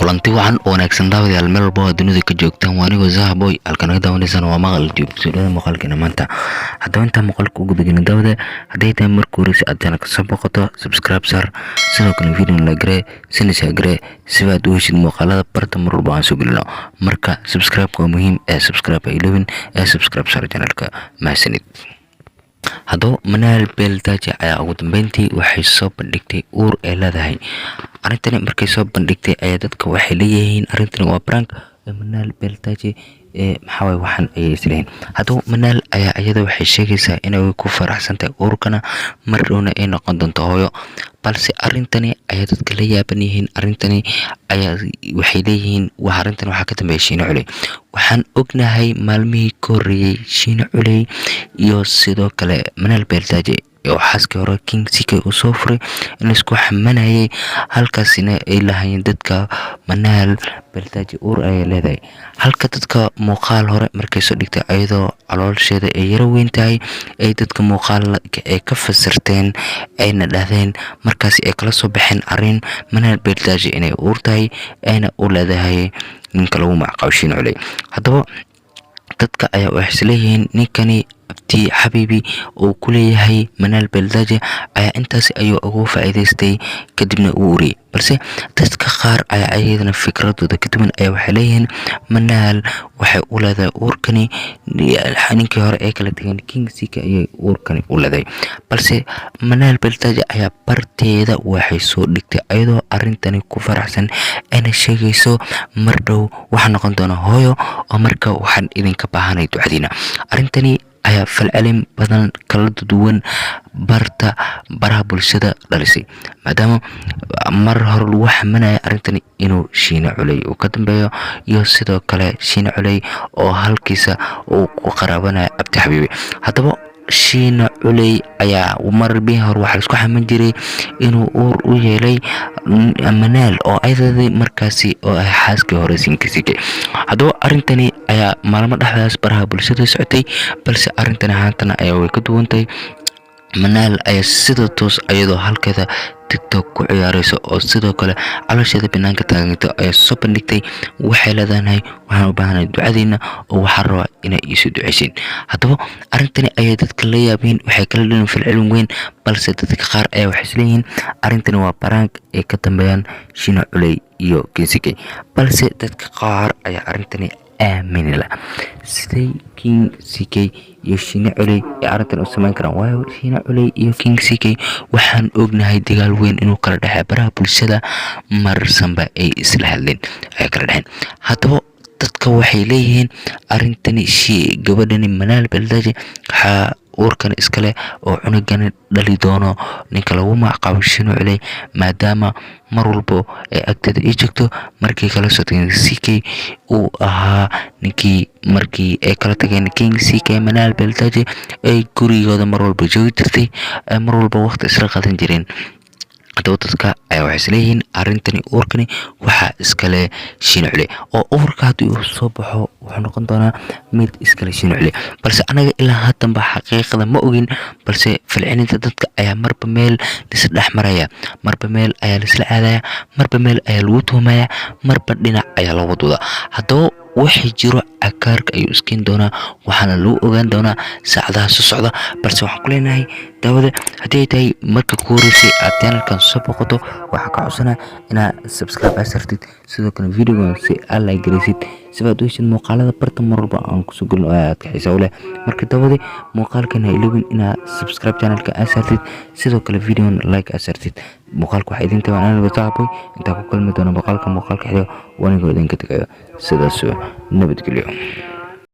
Kulanti wacan oo wanaagsan, daawadayaal, meel walba oo dunida ka joogtaan. Waa anigoo Zahaboy, halkan naga daawanaysaan waa Maqal YouTube. Soo dhawaada muuqaalkeena maanta. Haddaba intaan muuqaalka u gudagelin, daawada, hadday tahay markii horeysa aad channelka soo boqoto, subscribe saar, sidoo kale video like garee, sina share garee, si aad u heshid muuqaalada barta mar walba aan soo gelino. Marka subscribe waa muhiim ee subscribe ha iloobin ee subscribe saar channelka. Mahadsanid. Haddaba Manaal Beeldaaji ayaa ugu dambeyntii waxay soo bandhigtay uur ay leedahay. Arrintani markay soo bandhigtay ayaa dadka waxay leeyihiin arrintani waa prank ee Manaal Beeldaaji ee maxaa waye waxaan ayay isleeyihiin. Haddaba Manaal ayaa iyada waxay sheegaysaa inay ku faraxsan tahay uurkana, mar dhowna ay noqon doonto hooyo, balse arrintani ayaa dadka la yaaban yihiin. Arrintani ayaa waxay leeyihiin waa arrintan waxaa ka dambeeya Shiine Culey. Waxaan ognahay maalmihii ka horreeyay Shiine Culey iyo sidoo kale Manaal Beeldaaji oo xaaskii hore King CK uu soo furay in laisku xamanayay, halkaasina ay lahaayeen dadka Manaal Beeldaaji uur ayay leedahay, halka dadka muuqaal hore markay soo dhigtay ayadoo caloosheeda ay yaro weyn tahay ay dadka muuqaal ay ka fasirteen, ayna dhahdeen markaasi ay kala soo baxeen arrin Manaal Beeldaaji inay uur tahay ayna u leedahay ninka lagu magacaabo Shiine Culey. Haddaba dadka ayaa waxay isleeyihiin ninkani Abti Xabiibi uu ku leeyahay Manaal Beeldaaji ayaa intaasi ayuu ugu faa'iidaystay, kadibna uu uriyey. Balse dadka qaar ayaa ayadana fikradooda ka duwan ayaa waxay leeyihiin Manaal waxay u leedahay uurkani ninkii hore ee kala tegeen King CK ayay uurkani u leedahay. Balse Manaal Beeldaaji ayaa barteeda waxay soo dhigtay ayadoo arrintani ku faraxsan, ayna sheegayso mar dhow waxaa noqon doona hooyo, oo marka waxaan idinka baahanay ducadiina. Arrintani ayaa falcelin badan kala duwan barta baraha bulshada dhalisay, maadaama mar hore lagu xamanaya arrintani inuu Shiine Culey uu ka dambeeyo, iyo sidoo kale Shiine Culey oo halkiisa uu ku qaraabanayo Abdi Xabiibi. Haddaba Shiine Culey ayaa marbihii hore waxaa laisku xaman jiray inuu uur u yeelay Manaal oo ayadadii markaasi oo ah xaaskii hore King CK. Haddaba arrintani ayaa maalmo dhexdaas baraha bulshada socotay, balse arrintani haantana ayaa way ka duwantahay. Manaal ayaa sida toos ayadoo halkeeda TikTok ku ciyaareyso oo sidoo kale caloosheeda banaanka taaganta ayaa soo bandhigtay. Waxay leedahay: "Waxaan u baahanahay ducadiina oo waxaan rabaa inay iisoo duceysiin." Haddaba arrintani ayay dadka la yaabeen, waxay kala dhigeen falcelin weyn, balse dadka qaar ayaa waxay isleeyihiin arrintani waa prank ay ka dambeeyaan Shiine Culey iyo King CK. Balse dadka qaar ayaa arrintani aamini la, siday King CK iyo Shiine Culey ay arrintan u samayn karaan? Waayo Shiine Culey iyo King CK waxaan ognahay dagaal weyn inuu kala dhexeeyo baraha bulshada, marsanba ay isla hadleen ay kala dhexeen. Haddaba dadka waxay leeyihiin arrintani shi gabadhani Manaal Beeldaaji waxaa uurkan iskale oo cunugani dhali doono ninka lagu magacaabo Shiine Culey, maadaama mar walbo ay agteeda ii joogto markii kala soo tageen CK uu ahaa ninkii markii ay kala tageen King CK, Manaal Beeldaaji ay gurigooda mar walba joogi jirtay, ay mar walba waqti isla qadan jireen. Haddaba dadka ayaa waxay isleeyihiin arrintani uurkani waxaa iskale Shiine Culey, oo uurka haddii uu soo baxo wuxuu noqon doonaa mid iskale Shiine Culey. Balse anaga ilaa haatanba xaqiiqada ma ogin, balse falcelinta dadka ayaa marba meel laisla dhex maraya, marba meel ayaa laisla aadaya, marba meel ayaa lagu tuhmaya, marba dhinac ayaa loo wadwadaa. Haddaba wixii jiro cakaarka ayuu iskeen doonaa, waxaana lagu ogaan doonaa saacadaha soo socda. Balse waxaan ku leenahay, daawada, haddii ay tahay marka ku horeysay aad channelkan soo boqoto, waxaa ka codsanaa inaad subscribe aad sartid, sidoo kale videogan si aad like garaysid, si aad u heshid muuqaalada barta mar walba aan kusoo gelin oo aad ka xiisa u leh. Marka daawade, muuqaalkan ha iloobin inaad subscribe channelka aad sartid, sidoo kale videogan like aad sartid. Muuqaalka waxaa idin taban aniga Saaboy. Intaa ku kulmi doona muuqaalka xiga, wanigoo idinka tegayo sidaas, nabadgelyo.